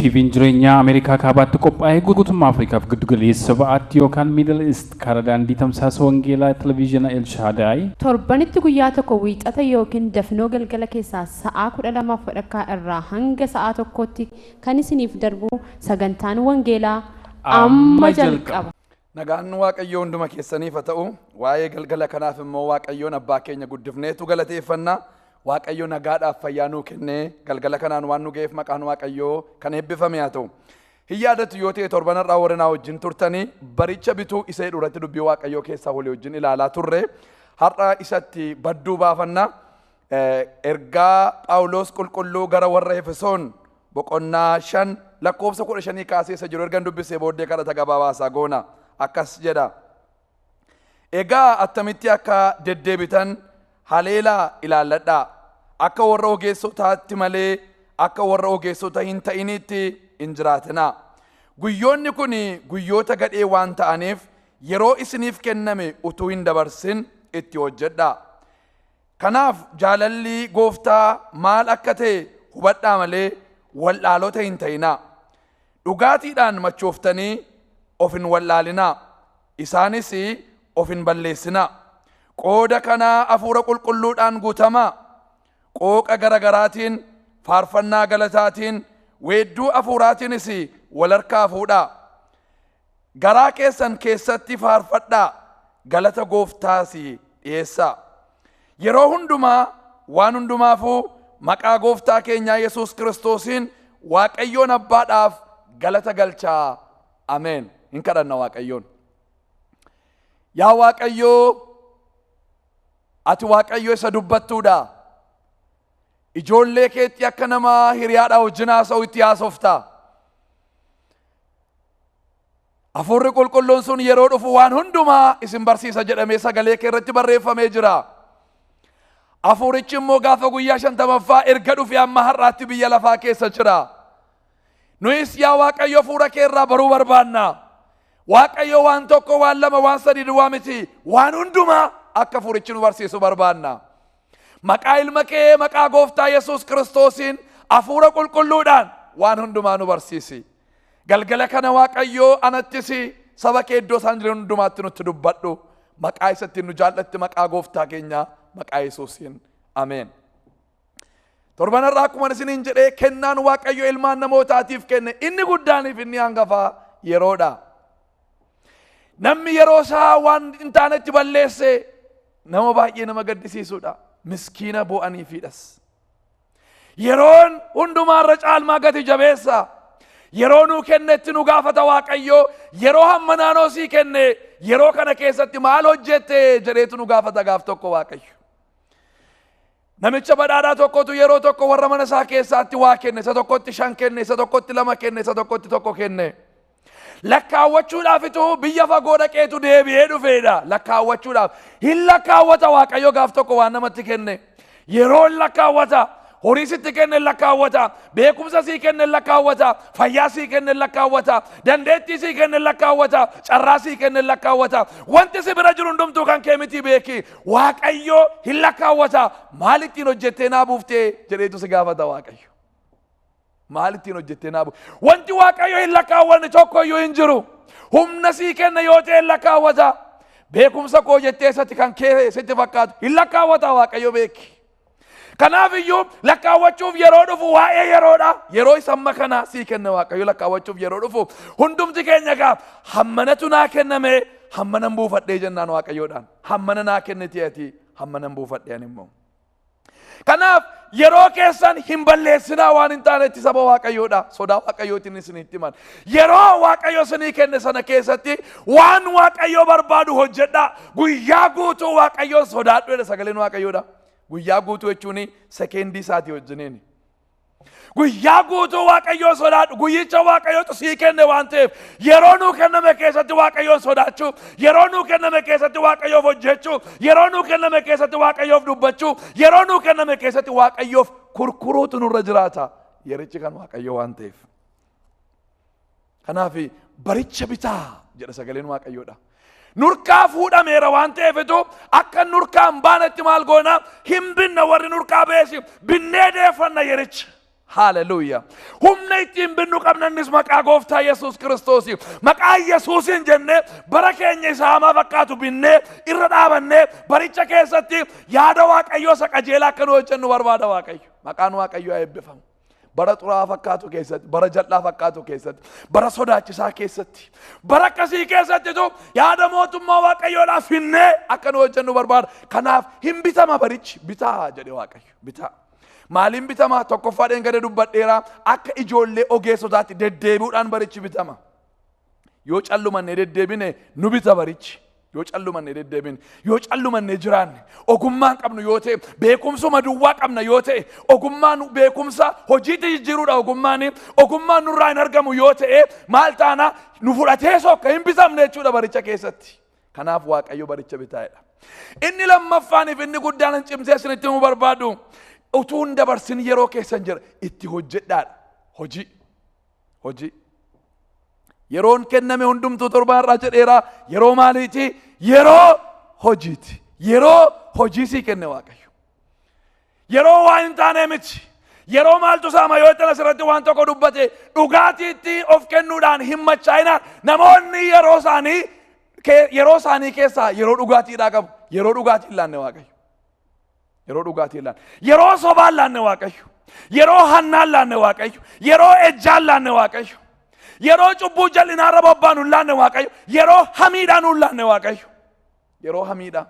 TV'n jireenyaa Ameerikaa kaabaatti qophaa'ee guutummaa Afrikaaf giddu galeessa ba'aatti yookaan Middle East karaa daandii tamsaasa wangeelaa televezyiina Elshaadaay. Torbanitti guyyaa tokko wiixata yookiin dafnoo galgala keessaa sa'aa 12:30 irraa hanga sa'aa 1tti kan isiniif darbu sagantaan wangeelaa amma jalqaba. Nagaan Waaqayyoo hunduma keessaniif haa ta'u. Waa'ee galgala kanaaf immoo Waaqayyoon abbaa keenya guddifneetu galateeffanna. Waaqayyo nagaadhaaf fayyaa nuu kennee galgala kanaan waan nu ga'eef maqaan Waaqayyoo kan eebbifame haa ta'u. Hin yaadattu yoo ta'e torban har'aa warra naa wajjin turtanii baricha bituu isa jedhu irratti dubbii Waaqayyoo keessaa walii wajjin ilaalaa turre. Har'a isatti badduu baafanna. Ergaa Phaawulos qulqulluu gara warra Efesoon boqonnaa 5 lakkoofsa 15 kaasee isa jiru ergan dubbisee booddee kadhata gabaabaa goona. Akkas jedha. Egaa attamitti akka deddeebitan haleelaa ilaalladhaa. Akka warra ogeessotaatti malee akka warra ogeessota hin ta'initti hin jiraatinaa. Guyyoonni kun guyyoota gadhee waan ta'aniif yeroo isiniif kenname utuu hin dabarsin itti hojjedhaa. Kanaaf jaalalli gooftaa maal akka ta'e hubadhaa malee wallaalota hin ta'inaa. Dhugaatiidhaan machooftanii of hin wallaalinaa. Isaanis of hin balleessinaa. Qooda kanaa hafuura qulqulluudhaan guutamaa. Qooqa garagaraatiin, faarfannaa galataatiin, weedduu hafuuraatiinis wal harkaa fuudhaa. Garaa keessan keessatti faarfadhaa, galata gooftaas dhiyeessaa. Yeroo hundumaa waan hundumaafuu maqaa gooftaa keenyaa Yesuus Kiristoosiin Waaqayyoon abbaadhaaf galata galchaa. Ameen. Hin kadhanna Waaqayyoon. Yaa Waaqayyoo, ati Waaqayyo isa dubbattuudha. Ijoollee keetti akka nama hiriyaadhaa wajjin haasa'u itti haasofta. Hafuurri qulqulluun sun yeroo dhufu waan hundumaa isin barsiisa jedhamee sagalee kee irratti barreeffamee jira. Hafuurichi immoo gaafa guyyaa 50ffaa erga dhufe amma har'aatti biyya lafaa keessa jira. Nuyis yaa Waaqayyo hafuura kee irraa baruu barbaanna. Waaqayyo waan tokko, waan lama, waan sadii duwwaa miti, waan hundumaa akka hafuurichi nu barsiisu barbaanna. Maqaa ilma kee, maqaa gooftaa Yesuus Kiristoosiin hafuura qulqulluudhaan waan hundumaa nu barsiisi. Galgala kana Waaqayyoo anattis saba kee iddoo isaan jiran hundumaatti nutti dubbadhu. Maqaa isatti nu jaallatti, maqaa gooftaa keenyaa, maqaa Yesuusiin. Ameen. Torban har'aa akkuma isiniin jedhee kennaan Waaqayyo ilmaan namootaatiif kenne inni guddaaniif inni hangafaa yeroodha. Namni yeroo isaa waan hin taanetti balleesse nama baay'ee nama gaddisiisudha. Miskiina bo'aniifidhas. Yeroon hundumaarra caalmaa gati jabeessa. Yeroo nuu kennetti nu gaafata Waaqayyo. Yeroo hamma naannoo sii kenne yeroo kana keessatti maal hojjette jedheetu nu gaafata gaaf tokko Waaqayyo. Namicha badhaadhaa tokkotu yeroo tokko warra mana isaa keessaatti waa kenne. Isa tokkotti 5 kenne, isa tokkotti 2 kenne, isa tokkotti 1 kenne. Lakkaawwachuudhaafitu biyya fagoo dhaqeetu deebi'ee dhufeedha. Lakkaawwachuudhaaf. Hin lakkaawwata Waaqayyo gaaf tokko waan namatti kenne. Yeroo hin lakkaawwata. Horii sitti kenne hin lakkaawwata. Beekumsa sii kenne hin lakkaawwata. Fayyaa sii kenne hin lakkaawwata. Dandeettii sii kenne hin lakkaawwata. Carraa sii kenne hin lakkaawwata. Wanti si bira jiru hundumtuu kan kee miti beeki. Waaqayyo hin lakkaawwata. Maal ittiin hojjettee naa buuftee jedheetu si gaafata Waaqayyo. Maal ittiin hojjettee naa buufte? Wanti Waaqayyo hin lakkaawwanne tokko iyyuu hin jiru. Humna sii kenne yoo ta'e hin lakkaawwata. Beekumsa koo jettee isatti kan kee sitti fakkaatu hin lakkaawwata Waaqayyo beeki. Kanaaf iyyuu lakkaawwachuuf yeroo dhufu waa'ee yeroodha. Yeroo isa amma kana sii kenne Waaqayyo lakkaawwachuuf yeroo dhufu hundumti keenya egaa hammanatu naa kenname hammanan buufadhee jennaan Waaqayyoodhaan. Hammana naa kenniti ati hammanan buufadhee ani immoo. Kanaaf yeroo keessan hin balleessinaa waan hin taanetti saba Waaqayyoodha. Sodaa Waaqayyootiin isinitti himan. Yeroo Waaqayyo isinii kenne sana keessatti waan Waaqayyo barbaadu hojjedhaa. Guyyaa guutuu Waaqayyoon sodaadhu jedha sagaleen Waaqayyoodha. Guyyaa guutuu jechuun sekeendii isaatii wajjiniini. Guyyaa guutuu Waaqayyoon sodaadhu. Guyyicha Waaqayyootu sii kenne waan ta'eef yeroo nuu kenname keessatti Waaqayyoon sodaachuu, yeroo nuu kenname keessatti Waaqayyoof hojjechuu, yeroo nuu kenname keessatti Waaqayyoof dubbachuu, yeroo nuu kenname keessatti Waaqayyoof kurkuruutu nurra jiraata. Yerichi kan Waaqayyoo waan ta'eef. Kanaaf baricha bitaa jedha sagaleen Waaqayyoodha. Nurkaa fuudhameera waan ta'eefitu akka nurkaa hin baanetti maal goona? Hin binna warri nurkaa beesi binnee deeffanna yericha. Hallelujah. Humna ittiin binnu qabna, innis maqaa gooftaa Yesuus Kiristoos. Maqaa Yesuusiin jennee bara keenya isa hamaa fakkaatu binnee irra dhaabannee baricha keessatti yaada Waaqayyoo isa qajeelaa akka nu hojjennu barbaada Waaqayyo. Maqaan Waaqayyoo haa eebbifamu. Bara xuraa'aa fakkaatu keessatti, bara jal'aa fakkaatu keessatti, bara sodaachisaa keessatti, bara akkasii keessattitu yaada mootummaa Waaqayyoodhaaf finnee akka nu hojjennu barbaada. Kanaaf hin bitama barichi, bitaa jedhe Waaqayyo, bitaa. Maaliin bitama? Tokkoffaa dheen dubbadheera, akka ijoollee ogeessotaatti deddeebi'uudhaan barichi bitama. Yoo callumannee deddeebine nu bita barichi. Yoo callumannee deddeebine, yoo callumannee jiraanne, ogummaan qabnu yoo ta'e, beekumsuma duwwaa qabna yoo ta'e, ogummaan beekumsa hojiitti jijjiiruudha, ogummaan nurraa hin argamu yoo ta'e, maal taana? Nu fudhatee sokka, hin bitamne jechuudha baricha keessatti. Kanaaf Waaqayyo baricha bitaa'edha. Inni lammaffaaniif inni guddaan hin cimsee isinitti himuu barbaadu, utuu hin dabarsin yeroo keessan jira itti hojjedhaadha. Hojii. Hojii. Yeroon kenname hundumtuu torbaan irraa jedheera. Yeroo maaliiti? Yeroo hojiiti. Yeroo hojii sii kenne Waaqayyo. Yeroo waan hin taane miti. Yeroo maaltu saama yoo jettan asirratti waan tokko dubbate, dhugaatiitti of kennuudhaan hin machaa'inaa. Namoonni yeroo isaanii keessaa yeroo dhugaatiidhaa qabu. Yeroo dhugaatii hin laanne Waaqayyo. Yeroo dhugaatii hin laanne. Yeroo sobaa hin laanne Waaqayyo. Yeroo hannaa hin laanne Waaqayyo. Yeroo ejjaa hin laanne Waaqayyo. Yeroo cubbuu jal'inaarra bobbaanu hin laanne Waaqayyo. Yeroo hamiidhaan hin laanne Waaqayyo. Yeroo hamiidha.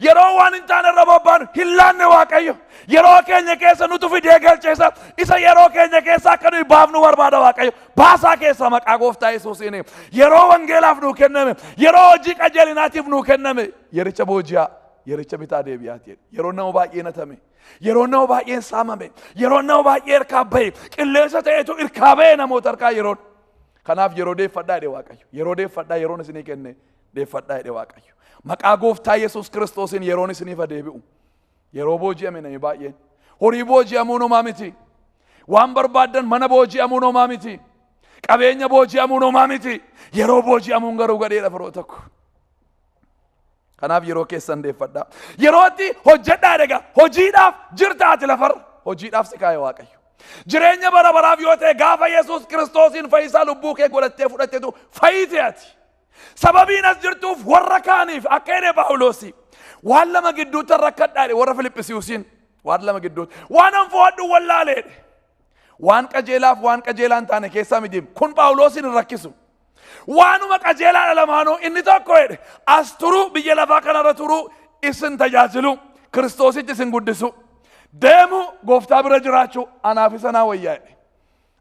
Yeroo waan hin taane irra bobbaanu hin laanne Waaqayyo. Yeroo keenya keessa nutu fidee galcheessa. Isa yeroo keenya keessa akka nuyi baafnu barbaada Waaqayyo. Baasaa keessa maqaa gooftaa Yesuusiin. Yeroo wangeelaaf nuu kenname, yeroo hojii qajeelinaatiif nuu kenname, yericha booji'aa, yericha bitaa deebi'aati. Yeroo nama baay'ee natame, yeroo nama baay'een saamame, yeroo nama baay'ee harkaa bahe, qilleensa ta'etu irkaa bahe namoota harkaa yeroon. Kanaaf yeroo deeffadhaa jedhe Waaqayyo. Yeroo deeffadhaa, yeroon isinii kenne deeffadhaa jedhe Waaqayyo. Maqaa gooftaa Yesuus Kiristoosiin yeroon isiniif adeebi'u. Yeroo booji'ame namni baay'een. Horii booji'amuun homaa miti. Waan barbaaddan mana booji'amuun homaa miti. Qabeenya booji'amuun homaa miti. Yeroo booji'amuun garuu gadheedha, firoo tokko. Kanaaf yeroo keessan deeffadhaa. Yerootti hojjedhaa egaa, hojiidhaaf jirta ati lafarra. Hojiidhaaf si kaa'e Waaqayyo. Jireenya bara baraaf yoo ta'e, gaafa Yesuus Kiristoosiin fayyisaa lubbuu kee godhattee fudhatteetu fayyite ati. Sababiin as jirtuuf warra kaaniif akka jedhe Phaawulosi. Waan lama gidduutti rakkadhaa jedhe warra Filiphisiusiin. Waan lama gidduutti. Waan an fo'adhu wallaaleedhe. Waan qajeelaaf waan qajeelaa hin taane keessaa miti. Kun Phaawulosiin hin rakkisu. Waanuma qajeelaadha lamaanuu. Inni tokko jedhe, as turuu, biyya lafaa kanarra turuu, isin tajaajilu, Kiristoositti isin guddisu, deemu, gooftaa bira jiraachuu anaaf isa naa wayyaa jedhe.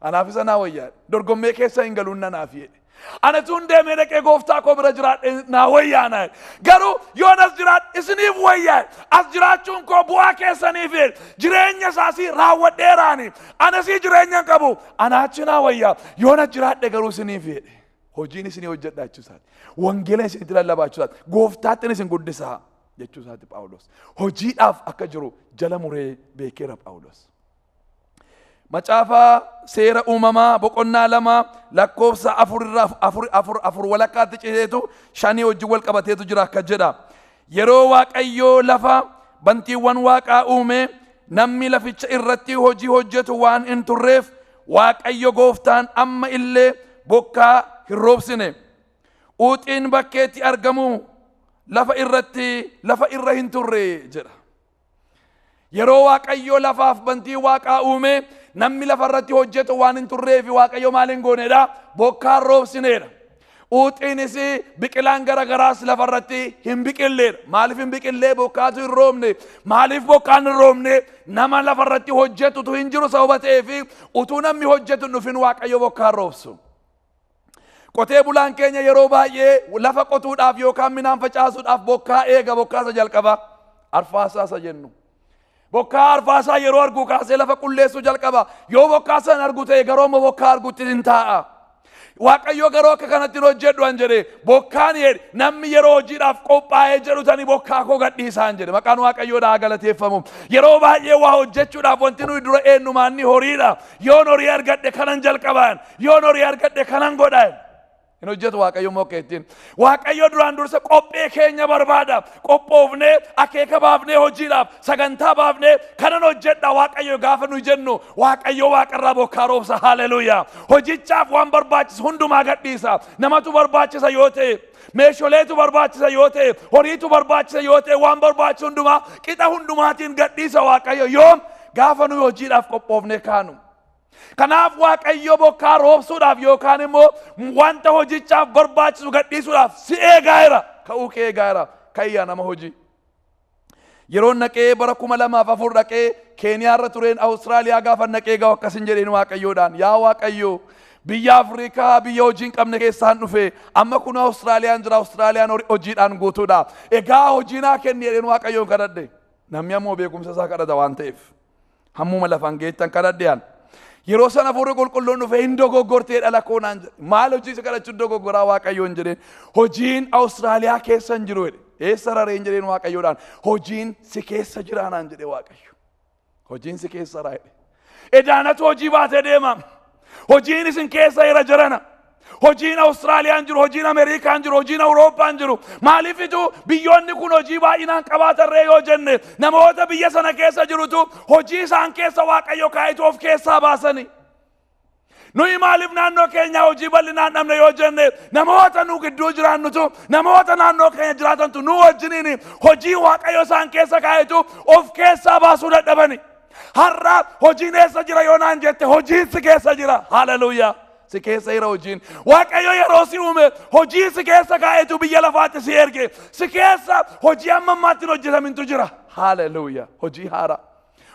Anaaf isa naa wayyaa jedhe. Dorgommee keessa hin galuun nanaaf jedhe. Ana tun deemee dhaqee gooftaa koo bira jiraadhe naa wayyaa naa jedhe. Garuu yoon as jiraadhe isiniif wayyaa jedhe. As jiraachuun koo bu'aa keessaniif jedhe. Jireenya isaasii raawwadheeraani. Anasii jireenya hin qabu. Ana achi naa wayyaa. Yoon as jiraadhe garuu isiniif jedhe. Hojiin isinii hojjedha jechuu isaati. Wangeela isinitti lallabaa jechuu isaati. Gooftaatti isin guddisaa jechuu isaati Phaawulos. Hojiidhaaf akka jiru jala muree beekeera Phaawulos. Macaafa seera uumamaa boqonnaa 2 lakkoofsa 4 irraa 4 4 4 walakkaatti citeetu 5 wajjin wal qabateetu jira, akka jedha. Yeroo Waaqayyoo lafa bantiiwwan waaqaa uume, namni laficha irratti hojii hojjetu waan hin turreef, Waaqayyo gooftaan amma illee bokkaa hin roobsine. Uuxiin bakkeetti argamu lafa irratti lafa irra hin turre jedha. Yeroo Waaqayyo lafaaf bantii waaqaa uume, namni lafa irratti hojjetu waan hin turreef, Waaqayyo maal hin goonedha? Bokkaan roobsineedha. Uuxiinis biqilaan garagaraas lafa irratti hin biqilleedha. Maaliif hin biqillee? Bokkaatu hin roobne. Maaliif bokkaan hin roobne? Nama lafa irratti hojjetutu hin jiru sababa ta'eef, utuu namni hojjetu hin dhufin Waaqayyo bokkaan roobsu. Qotee bulaan keenya yeroo baay'ee lafa qotuudhaaf yookaan midhaan facaasuudhaaf bokkaa eega, bokkaasa jalqaba. Arfaasaa isa jennu. Bokkaa arfaasaa yeroo argu kaasee lafa qulleessuu jalqaba. Yoo bokkaa sana argu ta'e garuu amma bokkaa argutti hin taa'a. Waaqayyo garuu akka kanatti hin hojjedhu an jedhe. Bokkaan jedhe, namni yeroo hojiidhaaf qophaa'ee jedhu tani bokkaa koo gadhiisaan jedhe. Maqaan Waaqayyoodhaa haa galateeffamu. Yeroo baay'ee waa hojjechuudhaaf wanti nuyi dura eenyumaanni horiidha. Yoon horii argadhe kanan jalqabaan, yoon horii argadhe kanan godhaan. Hin hojjetu Waaqayyo immoo keettiin. Waaqayyo duraan dursa qophee keenya barbaada. Qophoofnee akeeka baafnee hojiidhaaf sagantaa baafnee kanan hojjedha Waaqayyo gaafa nu jennu Waaqayyo waaqarraa bokkaa roobsa. Haleluuyaa. Hojichaaf waan barbaachisu hundumaa gadhiisa. Namatu barbaachisa yoo ta'e, meesholeetu barbaachisa yoo ta'e, horiitu barbaachisa yoo ta'e, waan barbaachisu hundumaa qixa hundumaatiin gadhiisa Waaqayyo yoom gaafa nu hojiidhaaf qophoofnee kaanu. Kanaaf Waaqayyo bokkaa roobsuudhaaf yookaan immoo wanta hojichaaf barbaachisu gadhiisuudhaaf si eegaa jira. Ka'uu kee eegaa jira. Kayyaa nama hojii. Yeroo naqee bara 2004 dhaqee Keeniyaarra tureen Awustiraaliyaa gaafa naqee ga'u akkasin jedheen Waaqayyoodhaan, yaa Waaqayyo biyya Afrikaa biyya hojii hin qabne keessaan dhufe, amma kun Awustiraaliyaan jira, Awustiraaliyaan hojiidhaan guutuudha. Egaa hojii naa kenni jedheen Waaqayyoon kadhadhe. Namni ammoo beekumsa isaa kadhata waan ta'eef hammuma lafaan geettan kadhadhe an. Yeroo sana Hafuurri Qulqulluun dhufee hin dogoggortee dhala koo naan jedhe. Maal hojii isa kadhachuun dogoggoraa Waaqayyoon jedheen. Hojiin Awustiraaliyaa keessa hin jiru jedhe. Eessa rareen jedheen Waaqayyoodhaan. Hojiin si keessa jira naan jedhe Waaqayyo. Hojiin si keessa jira jedhe. Edaanatu hojii baatee deema. Hojiin isin keessa jira jirana. Hojiin Awustiraaliyaan jiru, hojiin Ameerikaan jiru, hojiin Awurooppaan jiru. Maaliifitu biyyoonni kun hojii baay'inaan qabaatarree yoo jenne namoota biyya sana keessa jirutu hojii isaan keessa Waaqayyo kaa'itu of keessaa baasani. Nuyi maaliif naannoo keenyaa hojii bal'inaan dhabne yoo jenne namoota nu gidduu jiraannutu, namoota naannoo keenya jiraatantu nu wajjiniin hojii Waaqayyo isaan keessa kaa'itu of keessaa baasuu dadhabani. Har'a hojiin eessa jira yoo naan jette hojiin si keessa jira. Haleluuyaa. Si keessa jira hojiin. Waaqayyo yeroo si uume hojii si keessa kaa'etu biyya lafaatti si erge. Si keessa hojii amma ammaatti hin hojjetamintu jira. Haleluuyaa. Hojii haaraa.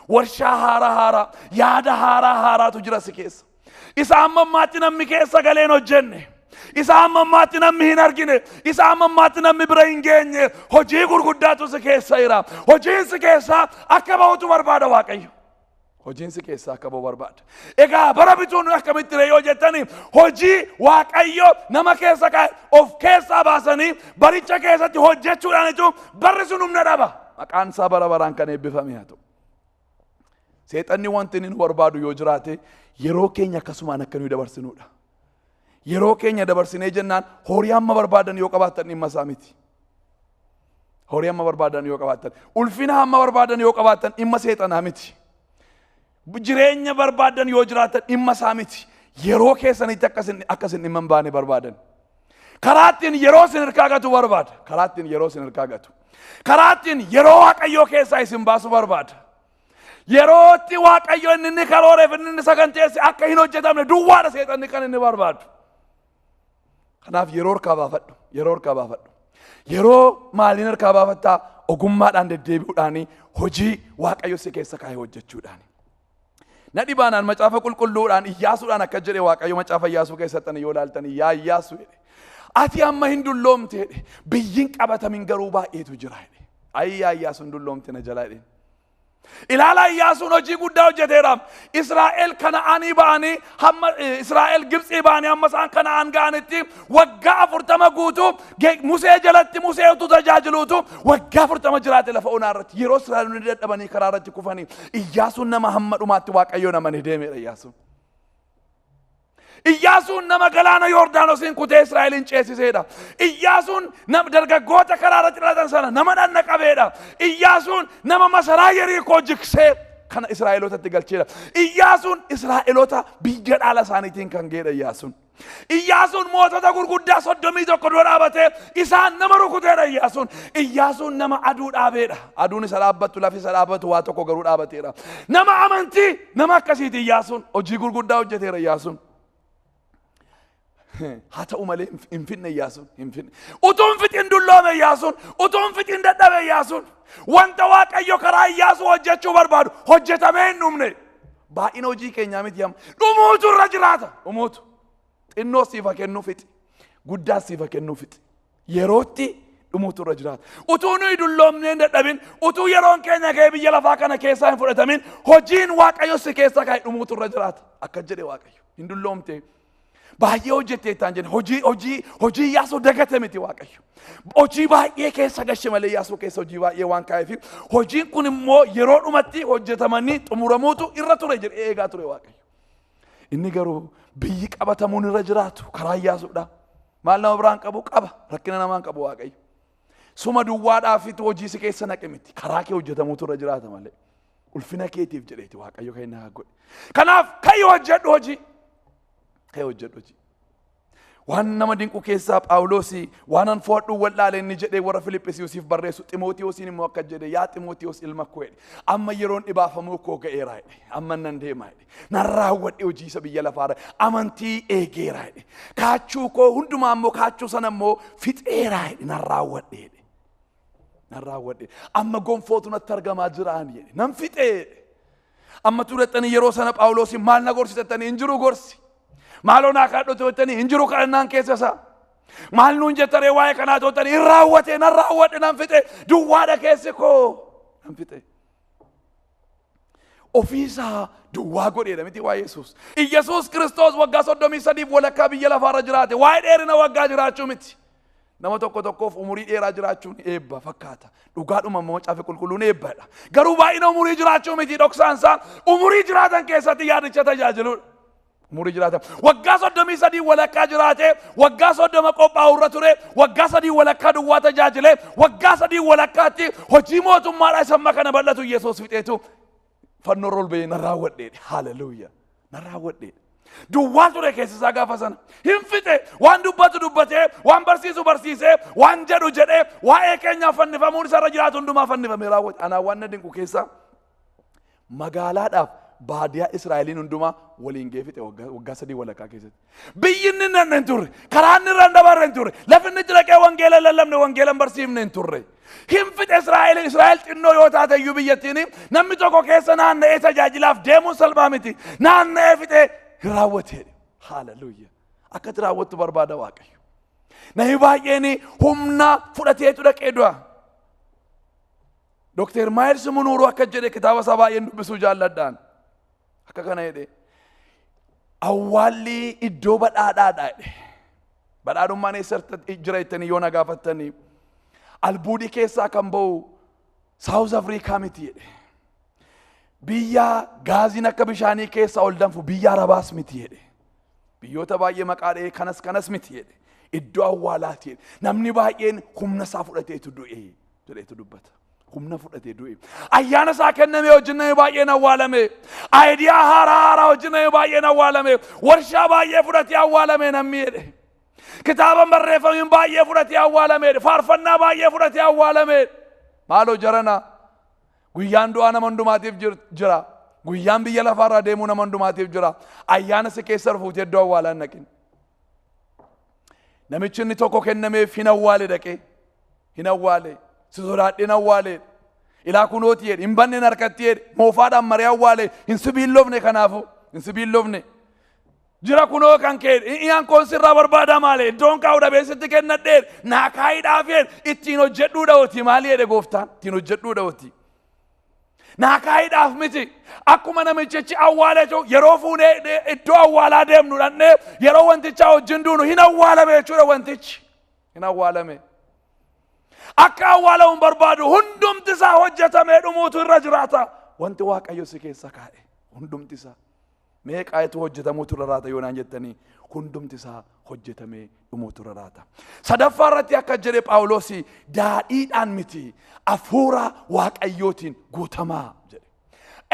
Warshaa haaraa haaraa. Yaada haaraa haaraatu jira si keessa. Isa amma ammaatti namni keessa galee hin hojjenne. Isa amma ammaatti namni hin argine. Isa amma ammaatti namni bira hin geenye. Hojii gurguddaatu si keessa jira. Hojiin si keessa akka bahutu barbaada Waaqayyo. Hojiin si keessaa akka bahu barbaada. Egaa bara bituun akkamitti ree yoo jettani hojii Waaqayyo nama keessa kaa'e of keessaa baasanii baricha keessatti hojjechuudhaanitu barri sun humna dhaba. Maqaan isaa bara baraan kan eebbifame haa ta'u. Seexanni wanti inni nu barbaadu yoo jiraate yeroo keenya akkasumaan akka nuyi dabarsinuudha. Yeroo keenya dabarsinee jennaan horii hamma barbaadan yoo qabaattan dhimma isaa miti. Horii hamma barbaadan yoo qabaattan, ulfina hamma barbaadan yoo qabaattan dhimma seexanaa miti. Jireenya barbaadan yoo jiraatan dhimma isaa miti. Yeroo keessanitti akkasin dhimma hin baane barbaadan. Karaa ittiin yeroo isin hirkaa gatu barbaada. Karaa ittiin yeroo isin hirkaa gatu. Karaa ittiin yeroo Waaqayyoo keessaa isin baasu barbaada. Yerootti Waaqayyo inni inni karooreef inni inni saganteesse akka hin hojjetamne duwwaadha seexanni kan inni barbaadu. Kanaaf yeroo harkaa baafadhu. Yeroo harkaa baafadhu. Yeroo maaliin harkaa baafattaa? Ogummaadhaan deddeebi'uudhaan hojii Waaqayyo si keessa kaa'e hojjechuudhaan. Na dhibaanaan macaafa qulqulluudhaan Iyyaasuudhaan akka jedhe Waaqayyo macaafa Iyyaasuu keessatti yoo ilaaltan yaa Iyyaasuu jedhe. Ati amma hin dulloomte jedhe. Biyyiin qabatamin garuu baay'eetu jira jedhe. Ayyi yaa Iyyaasuun dulloomte na jalaa jedhe. Ilaalaa Iyyaasuun hojii guddaa hojjeteera. Israa'el Kana'aanii ba'anii hamma Israa'el Gibxii ba'anii hamma isaan Kana'aan ga'anitti waggaa 40 guutuu Musee jalatti Musee utuu tajaajiluutu waggaa 40 jiraate lafa onaa irratti. Yeroo Israa'eloonni dadhabanii karaa irratti kufanii Iyyaasuun nama hamma dhumaatti Waaqayyoon amanee deemeedha Iyyaasuun. Iyyaasuun nama galaana Yordaanosiin kutee Israa'eliin ceesiseedha. Iyyaasuun dargaggoota karaa irratti dhalatan sana nama dhanna qabeedha. Iyyaasuun nama masaraa Yeriikoo jigsee kana Israa'elootatti galcheedha. Iyyaasuun Israa'eloota biyya dhaala isaaniitiin kan ga'edha Iyyaasuun. Iyyaasuun mootota gurguddaa 31 dura dhaabatee isaan nama rukuteedha Iyyaasuun. Iyyaasuun nama aduu dhaabeedha. Aduun isa dhaabbattu, lafi isa dhaabbatu waa tokko garuu dhaabateera. Nama amantii nama akkasiiti Iyyaasuun. Hojii gurguddaa hojjeteera Iyyaasuun. Haa ta'u malee hin finne Iyyaasuun, hin finne. Utuu hin fixin dulloome Iyyaasuun, utuu hin fixin dadhabe Iyyaasuun. Wanta Waaqayyo karaa Iyyaasuu hojjechuu barbaadu hojjetamee hin dhumne. Baay'ina hojii keenyaa miti amma. Dhumuutu irra jiraata. Dhumuutu. Xinnoo siif haa kennuu fixi. Guddaa siif haa kennuu fixi. Yerootti dhumuutu irra jiraata. Utuu nuyi dulloomnee hin dadhabin, utuu yeroon keenya ga'ee biyya lafaa kana keessaa hin fudhatamin, hojiin Waaqayyo si keessa kaa'e dhumuutu irra jiraata. Akka jedhe Waaqayyo. Hin dulloomtee. Baay'ee hojjettee ittaan jenne hojii Iyyaasuu dagate miti Waaqayyo. Hojii baay'ee keessa gashe malee Iyyaasuu keessa hojii baay'ee waan kaa'eef hojiin kun immoo yeroo dhumatti hojjetamanii xumuramuutu irra ture jedhee eegaa ture Waaqayyo. Inni garuu biyyi qabatamuun irra jiraatu karaa Iyyaasuudha. Maal nama biraan qabu qaba. Rakkina namaan qabu Waaqayyo. Suma duwwaadhaafitu hojii si keessa naqe miti. Karaa kee hojjetamuutu irra jiraata malee. Ulfina keetiif jedheeti Waaqayyo kan inni haa godhe. Kanaaf ka'i hojjedhu hojii. Ka'i hojjedhu hojii. Waan nama dinqu keessaa Phaawulos waan an fo'adhu wallaale inni jedhee warra Filiphisiisiif barreessu Ximootiyoosiin immoo akka jedhe yaa Ximootiyoos ilma koo jedhe amma yeroon dhibaafamuu koo ga'eera jedhe amma nan deema jedhe nan raawwadhe hojii isa biyya lafaarra amantii eegeera jedhe kaachuu koo hundumaa immoo kaachuu sana immoo fixeera jedhe nan raawwadhe jedhe nan raawwadhe amma gonfootu natti argamaa jiraan jedhe nan fixee jedhe amma turettanii yeroo sana Phaawulosiin maal na gorsisettanii hin jiru gorsi. Maaloo naa kadhatu jettanii hin jiru kadhannaan keessa isaa. Maal nuun jettaree waa'ee kanaa jettanii hin raawwate nan raawwadhe nan fixe duwwaadha keessi koo nan fixe. Ofiisaa duwwaa godheedha miti waa'ee Yesuus. Iyyasuus Kiristoos waggaa 33 walakkaa biyya lafaarra jiraate waa'ee dheerina waggaa jiraachuu miti. Nama tokko tokkoof umurii dheeraa jiraachuun eebba fakkaata. Dhugaadhuma immoo macaafa qulqulluun eebbadha. Garuu baay'ina umurii jiraachuu miti dhoksaan isaa umurii jiraatan keessatti yaadicha tajaajiluudha. Umurii jiraatan waggaa 33 walakkaa jiraate waggaa 30 qophaa'u irra ture waggaa 3 walakkaa duwwaa tajaajile waggaa 3 walakkaatti hojii mootummaadhaa isa amma kana bal'atu Yesuus fixeetu fannoo irra ol ba'ee nan raawwadheedha. Haleluuyaa nan raawwadheedha. Duwwaa ture keessa isaa gaafa sana hin fixe waan dubbatu dubbatee waan barsiisu barsiisee waan jedhu jedhee waa'ee keenyaaf fannifamuun isarra jiraatu hundumaa fannifamee raawwate. Anaa waan na dinqu keessaa magaalaadhaaf baadiyaa Israa'eliin hundumaa waliin ga'ee fixe waggaa 3 walakkaa keessatti. Biyyi inni hin hin turre, karaa inni irra hin dabarre hin turre, lafi inni itti dhaqee wangeela hin lallabne, wangeela hin barsiifne hin turre. Hin fixe Israa'eliin, Israa'el xinnoo yoo taate iyyuu biyyattiin namni tokko keessa naanna'ee tajaajilaaf deemuun salphaa miti. Naanna'ee fixe hin raawwate. Haleluuyaa. Akka itti raawwattu barbaada Waaqayyo. Namni baay'een humna fudhateetu dhaqee du'a. Dr. Maayils Munuuruu akka jedhe kitaaba isaa baay'een dubbisuu jaalladhaan. Akka kana jedhe awwaalli iddoo badhaadhaadha jedhe. Badhaadhummaan eessatti jira jettanii yoo na gaafattanii albuudii keessaa kan ba'u Saawuz Afrikaa miti jedhe. Biyya gaaziin akka bishaanii keessaa ol danfu biyya Arabaas miti jedhe. Biyyoota baay'ee maqaa dha'ee kanas kanas miti jedhe. Iddoo awwaalaati jedhe. Namni baay'een humna isaa fudhateetu du'e jedheetu dubbata. Humna fudhatee du'e. Ayyaana isaa kenname wajjin namni baay'een awwaalame. Aayidiyaa haaraa haaraa wajjin namni baay'een awwaalame. Warshaa baay'ee fudhatee awwaalame namni jedhe. Kitaaba barreeffamiin baay'ee fudhatee awwaalame jedhe. Faarfannaa baay'ee fudhatee awwaalame. Maaloo jarana guyyaan du'aa nama hundumaatiif jira. Guyyaan biyya lafaarraa deemuu nama hundumaatiif jira. Ayyaana si keessa fuutee iddoo awwaalaa hin dhaqin. Namichi inni tokko kennameef hin awwaale dhaqee. Hin awwaale. Si sodaadheen awwaale. Ilaa kunooti jedhe. Hin banneen harkatti jedhe. Moofaadhaan maree awwaale. Hin sibiilofne kanaafu. Hin sibiilofne. Jira kunoo kan kee iyaan koon sirraa barbaada maale iddoon kaa'u dhabee sitti kennadhee naa kaa'iidhaaf jedhe ittiin hojjedhuu dha'ooti maali jedhe gooftaan ittiin hojjedhuu dha'ooti. Naa kaa'iidhaaf miti akkuma namichichi awwaaletu yeroo fuunee iddoo awwaalaa deemnu dhannee yeroo wantichaa wajjin duunu hin awwaalame jechuudha wantichi hin awwaalame. Akka awwaalamu barbaadu hundumti isaa hojjetamee dhumuutu irra jiraata. Wanti Waaqayyo si keessa kaa'e hundumti isaa. Meeqaatu hojjetamuutu irra raata yoo naan jettanii hundumti isaa hojjetamee dhumuutu irra raata. Sadaffaa irratti akka jedhe Phaawulos daadhiidhaan miti hafuura Waaqayyootiin guutamaa jedhe.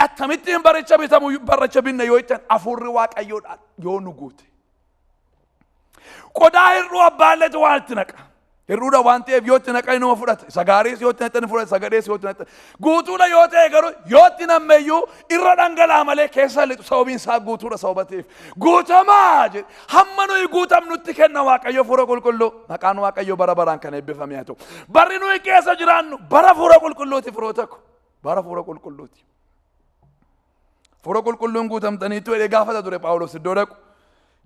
Akkamittiin baricha bitamu baricha binna yoo jettan hafuurri Waaqayyoodhaan yoo nu guute. Qodaa hir'uu abbaalleetu waan itti naqa. Hir'uudha waan ta'eef yoo itti naqan inuma fudhata. Isa gaariis yoo itti naqan fudhata. Isa gadhees yoo itti naqan. Guutuudha yoo ta'e garuu yoo itti nammeyyuu irra dhangala'a malee keessa lixu sababiin isaa guutuudha sababa ta'eef. Guutamaa jedhe. Hamma nuyi guutamnutti kenna Waaqayyo Hafuura Qulqulluu. Maqaan Waaqayyo bara baraan kan eebbifame haa ta'u. Barri nuyi keessa jiraannu bara Hafuura Qulqulluuti firoota ko. Bara Hafuura Qulqulluuti. Hafuura Qulqulluun guutamtaniitu jedhee gaafata ture Phaawulos iddoo dhaqu.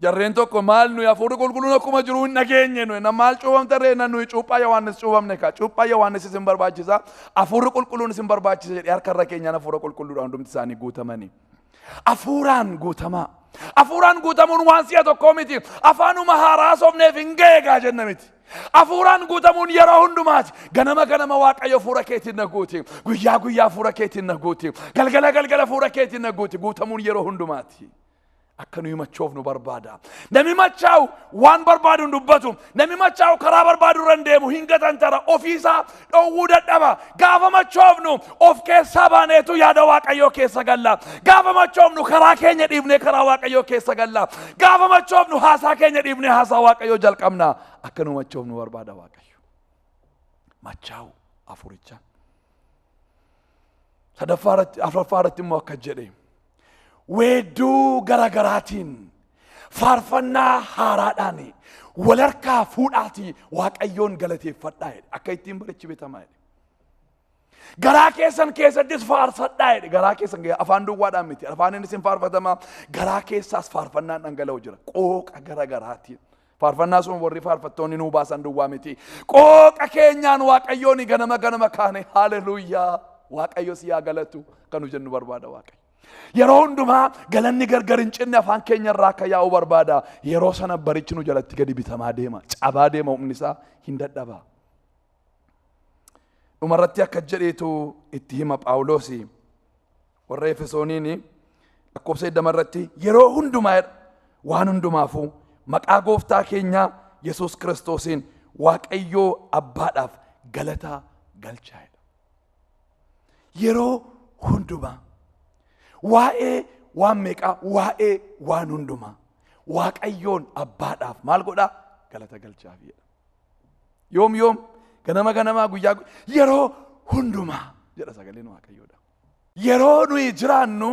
Jarreen tokko maal nuyi hafuurri qulqulluun akkuma jiru hin dhageenye nuyi na maal cuuphamta ree na nuyi cuuphaa Yohaannis cuuphamne kaa cuuphaa Yohaannis isin barbaachisa hafuurri qulqulluun isin barbaachisa jedhee harka irra keenyaan hafuura qulqulluudhaan hundumti isaanii guutamanii. Hafuuraan guutamaa. Hafuuraan guutamuun waan si'a tokkoo miti. Afaanuma haaraa sobneef hin ga'e gaa jenna miti. Hafuuraan guutamuun yeroo hundumaati. Ganama ganama Waaqayyo hafuura keetiin na guuti. Guyyaa guyyaa hafuura keetiin na guuti. Galgala galgala hafuura keetiin na guuti. Guutamuun yeroo hundumaati. Akka nuyi machoofnu barbaada. Namni machaa'u waan barbaadu hin dubbatu. Namni machaa'u karaa barbaadu irra hin deemu, hin gatantara, ofiisaa dhowwuu dadhaba. Gaafa machoofnu of keessaa baaneetu yaada Waaqayyoo keessa galla. Gaafa machoofnu karaa keenya dhiifnee karaa Waaqayyoo keessa galla. Gaafa machoofnu haasaa keenya dhiifnee haasaa Waaqayyoo jalqabna. Akka nu machoofnu barbaada Waaqayyo. Machaa'u afuricha. Sadaffaa irratti, afuraffaa irratti immoo akka jedhe, weedduu garagaraatiin, faarfannaa haaraadhaan wal harkaa fuudhaatii Waaqayyoon galateeffadhaa jedhe. Akka ittiin barichi bitamaa jedhe. Garaa keessan keessattis faarfadhaa jedhe. Garaa keessan afaan duwwaadhaan miti. Afaan inni isin faarfatama. Garaa keessaas faarfannaan dhangala'u jira. Qooqa garagaraatiin. Faarfannaa sun warri faarfattoonni nuu baasan duwwaa miti. Qooqa keenyaan Waaqayyoon ganama ganama kaane haaleluyyaa, Waaqayyo si haa galatu kan nu jennu barbaada Waaqayyo. Yeroo hundumaa galanni gargar hin cinne afaan keenya irraa akka yaa'u barbaada. Yeroo sana barichi nu jalatti gadi bitamaa deema. Cabaa deema, humni isaa hin dadhaba. Dhumarratti akka jedheetu itti hima Phaawulos warra Efesooniin lakkoofsa 20 irratti, yeroo hundumaa waan hundumaafuu maqaa gooftaa keenyaa Yesuus Kiristoosiin Waaqayyoo Abbaadhaaf galata galchaa jedha. Yeroo hundumaa waa'ee waan meeqaa, waa'ee waan hundumaa Waaqayyoon Abbaadhaaf maal godhaa? Galata galchaaf jedha. Yoom yoom? Ganama ganamaa, guyyaa yeroo hundumaa jedha sagaleen Waaqayyoodha. Yeroo nuyi jiraannu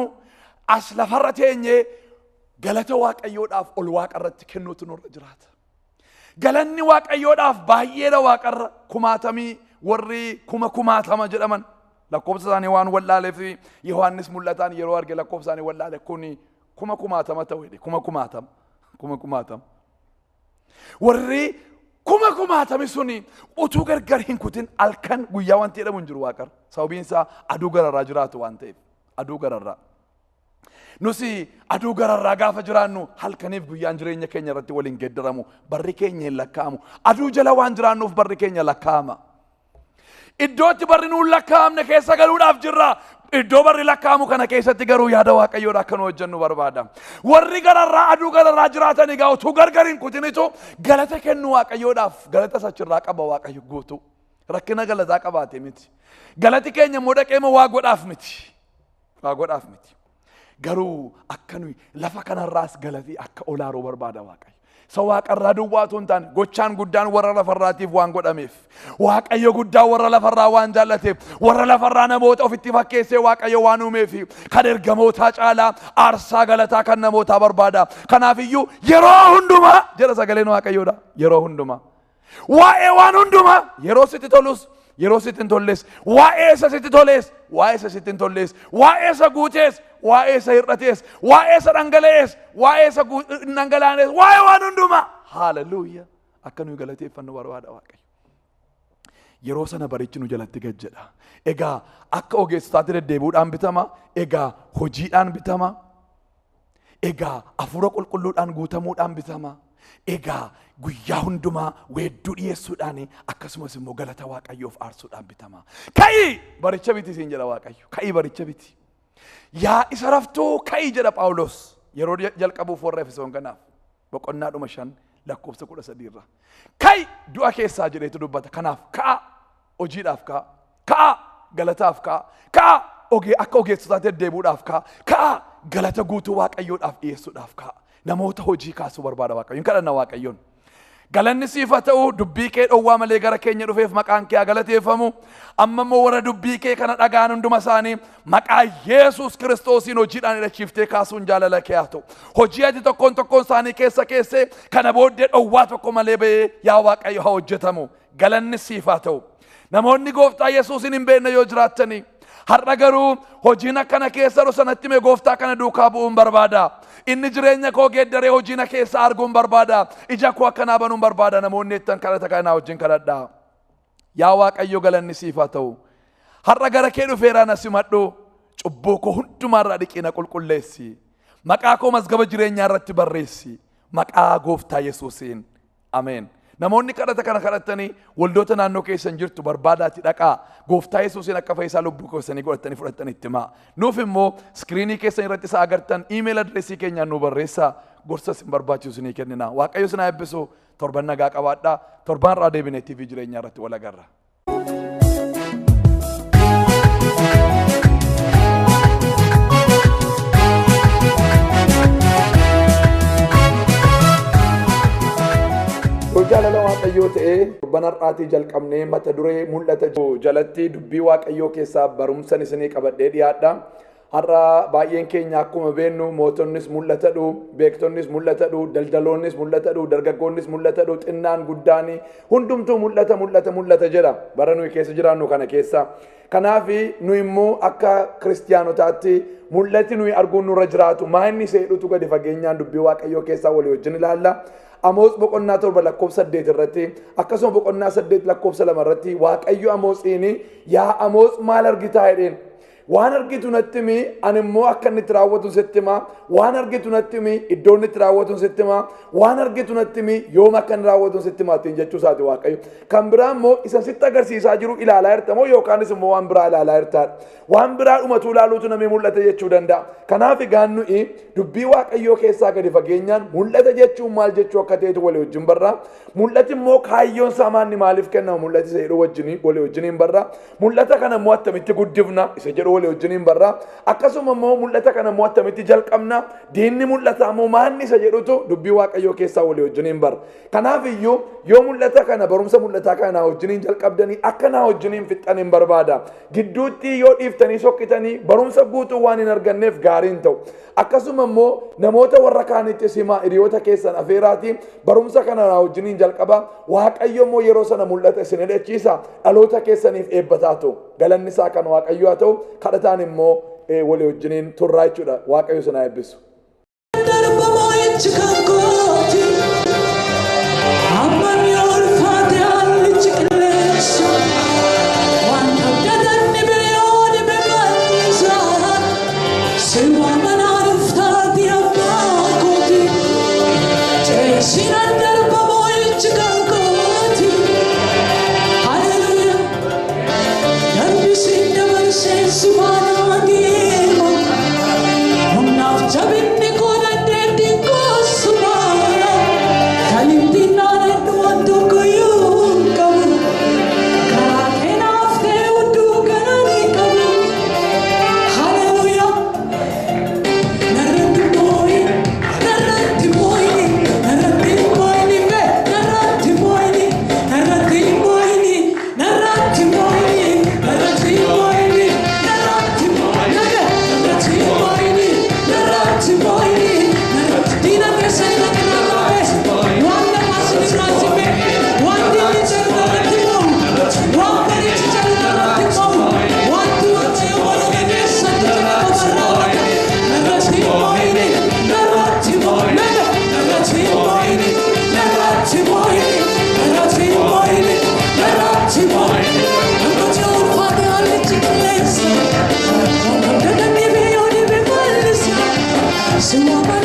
as lafarra teenyee galata Waaqayyoodhaaf ol waaqarratti kennuutu nurra jiraata. Galanni Waaqayyoodhaaf baay'eedha waaqarra, kumaatamii warri kuma kumaatama jedhaman lakkoofsa isaanii waan wallaaleef, Yohaannis mul'ataan yeroo arge lakkoofsa isaanii wallaale, kuni kuma kumaatama ta'u jedhe, kuma kumaatama, kuma kumaatama. Warri kuma kumaatami suni utuu gargar hin kutin halkan guyyaa wanti jedhamu hin jiru waaqarra. Sababiin isaa aduu gararraa jiraatu waan ta'eef, aduu gararraa. Nusi aduu gararraa gaafa jiraannu halkaniif guyyaan jireenya keenya irratti waliin geeddaramu, barri keenya hin lakkaa'amu. Aduu jala waan jiraannuuf barri keenya lakkaa'ama. Iddootti barri nuun lakkaa'amne keessa galuudhaaf jirra. Iddoo barri lakkaa'amu kana keessatti garuu yaada Waaqayyoodha akka nu hojjennu barbaada. Warri gararraa aduu gararraa jiraatan egaa utuu gargar hin kutinitu galata kennu Waaqayyoodhaaf, galata achirraa qaba Waaqayyo guutuu. Rakkina galataa qabaate miti. Galati keenya immoo dhaqee waa godhaaf miti. Waa godhaaf miti. Garuu akka nuyi lafa kanarraas galatii akka olaaruu barbaada Waaqayyo. Isa waaqarraa duwwaa otoo hin taane gochaan guddaan warra lafarraatiif waan godhameef, Waaqayyo guddaa warra lafarraa waan jaallateef, warra lafarraa namoota ofitti fakkeessee Waaqayyo waan uumeef, kan ergamootaa caalaa aarsaa galataa kan namootaa barbaada. Kanaafiyyuu yeroo hundumaa jedha sagaleen Waaqayyoodha. Yeroo hundumaa. Waa'ee waan hundumaa, yeroo sitti tolus yeroo sitti hin tolles, waa'ee isa sitti tolees waa'ee isa sitti hin tolles, waa'ee isa guutees waa'ee isa hir'atees, waa'ee isa dhangala'ees waa'ee isa hin dhangala'anees, waa'ee waan hundumaa, haaleluyyaa, akka nuyi galateeffannu barbaada Waaqayyo. Yeroo sana barichi nu jalatti gad jedha. Egaa akka ogeessotaatti deddeebi'uudhaan bitama, egaa hojiidhaan bitama, egaa hafuura qulqulluudhaan guutamuudhaan bitama. Egaa guyyaa hundumaa weedduu dhiyeessuudhaan akkasumas immoo galata Waaqayyoof aarsuudhaan bitama. Ka'ii baricha biti siin jedha Waaqayyo. Ka'ii baricha biti. Yaa isa raftuu ka'ii jedha Phaawulos yeroo jalqabuuf warra Efesoon kanaaf boqonnaa dhuma 5 lakkoofsa 13 irra. Ka'i du'a keessaa jedheetu dubbata. Kanaaf ka'a, hojiidhaaf ka'a. Ka'a galataaf ka'a. Ka'a akka ogeessotaatti deddeebi'uudhaaf ka'a. Ka'a galata guutuu Waaqayyoodhaaf dhiyeessuudhaaf ka'a. Namoota hojii kaasuu barbaada Waaqayyo. Hin kadhanna Waaqayyoon. Galanni siif haa ta'u, dubbii kee dhowwaa malee gara keenya dhufeef maqaan kee haa galateeffamu. Amma immoo warra dubbii kee kana dhaga'an hunduma isaanii maqaa Yesuus Kiristoosiin hojiidhaan hidhachiiftee kaasuun jaalala kee haa ta'u. Hojii ati tokkoon tokkoon isaanii keessa keessee kana booddee dhowwaa tokko malee ba'ee yaa Waaqayyo haa hojjetamu. Galanni siif haa ta'u. Namoonni gooftaa Yesuusin hin beekne yoo jiraattanii har'a garuu hojiin akkana keessa jiru sanatti mee gooftaa kana duukaa bu'uun barbaada. Inni jireenya koo geeddaree hojii na keessa arguun barbaada. Ija koo akkanaa banuun barbaada. Namoonni jettan kadhata kanaa wajjin kadhadhaa. Yaa Waaqayyo, galanni siif haa ta'u. Har'a gara kee dhufeera, na simadhu. Cubbuu koo hundumaarraa dhiqii na qulqulleessi. Maqaa koo mazgaba jireenyaa irratti barreessi. Maqaa gooftaa Yesuusiin. Ameen. Namoonni kadhata kana kadhatanii waldoota naannoo keessan jirtu barbaadaatti dhaqaa. Gooftaa Yesuusiin akka fayyisaa lubbuu keessanii godhatanii fudhatanii itti himaa. Nuuf immoo iskiriinii keessan irratti isa agartan iimeeyil adreesii keenyaan nu barreessaa. Gorsa isin barbaachisu isinii kennina. Waaqayyo isin haa eebbisu. Torban nagaa qabaadhaa. Torban irraa deebinee TV jireenyaa irratti wal agarra. Yoo jaalala Waaqayyoo ta'ee torban har'aatii jalqabnee mata duree mul'ata jalatti dubbii Waaqayyoo keessaa barumsan isinii qabadhee dhiyaadha. Har'a baay'een keenya akkuma beennu mootonnis mul'atadhu, beektonnis mul'atadhu, daldaloonnis mul'atadhu, dargaggoonnis mul'atadhu, xinnaan guddaan hundumtuu mul'ata mul'ata mul'ata jedha bara nuyi keessa jiraannu kana keessa. Kanaaf nu immoo akka kiristiyaanotaatti mul'ati nuyi arguun nurra jiraatu maa inni seedhutu gadi fageenyaan dubbii Waaqayyoo keessaa walii wajjin ilaalla. Amoos boqonnaa 7 lakkoofsa 8 irratti akkasuma boqonnaa 8 lakkoofsa 2 irratti Waaqayyo Amoosiin yaa Amoos maal argitaa jedheen. Waan argitu natti himi, ani immoo akka inni itti raawwatu sitti hima. Waan argitu natti himi, iddoo inni itti raawwatu sitti hima. Waan argitu natti himi, yoom akka inni raawwatu sitti hima ittiin jechuu isaati Waaqayyo. Kan biraa immoo isa sitti agarsiisaa jiru ilaalaa jirta moo yookaanis immoo waan biraa ilaalaa jirtaadha. Waan biraa dhumatu ilaaluutu namni mul'ata jechuu danda'a. Kanaaf egaan nuyi dubbii Waaqayyoo keessaa gadi fageenyaan mul'ata jechuun maal jechuu akka ta'etu walii wajjin barra. Mul'ati immoo kaayyoon isaa maanni maaliif kennama mul'ati isa jedhu walii wajjin barra. Mul'ata kana immoo attamitti guddifna isa jedhu walii wajjin barra. Akkasuma immoo mul'ata kana immoo attamitti jalqabna diinni mul'ata immoo maanni isa jedhutu dubbii Waaqayyoo keessaa walii wajjin barra. Kanaaf iyyuu yoo mul'ata kana barumsa mul'ataa kana naa wajjin jalqabdanii akka naa wajjin fixxan hin barbaada. Gidduutti yoo dhiiftanii sokkitanii barumsa guutuu waan hin arganneef gaarii hin ta'u. Akkasuma immoo namoota warra kaanitti simaa hiriyoota keessan afeeraati barumsa kana naa wajjin jalqaba. Waaqayyo immoo yeroo sana mul'ata isin hidhachiisa dhaloota keessaniif eebbataa ta'u. Galanni isaa kan Waaqayyo haa ta'u kadhataan immoo walii wajjiniin turraa jechuudha. Waaqayyo isin haa eebbisu. So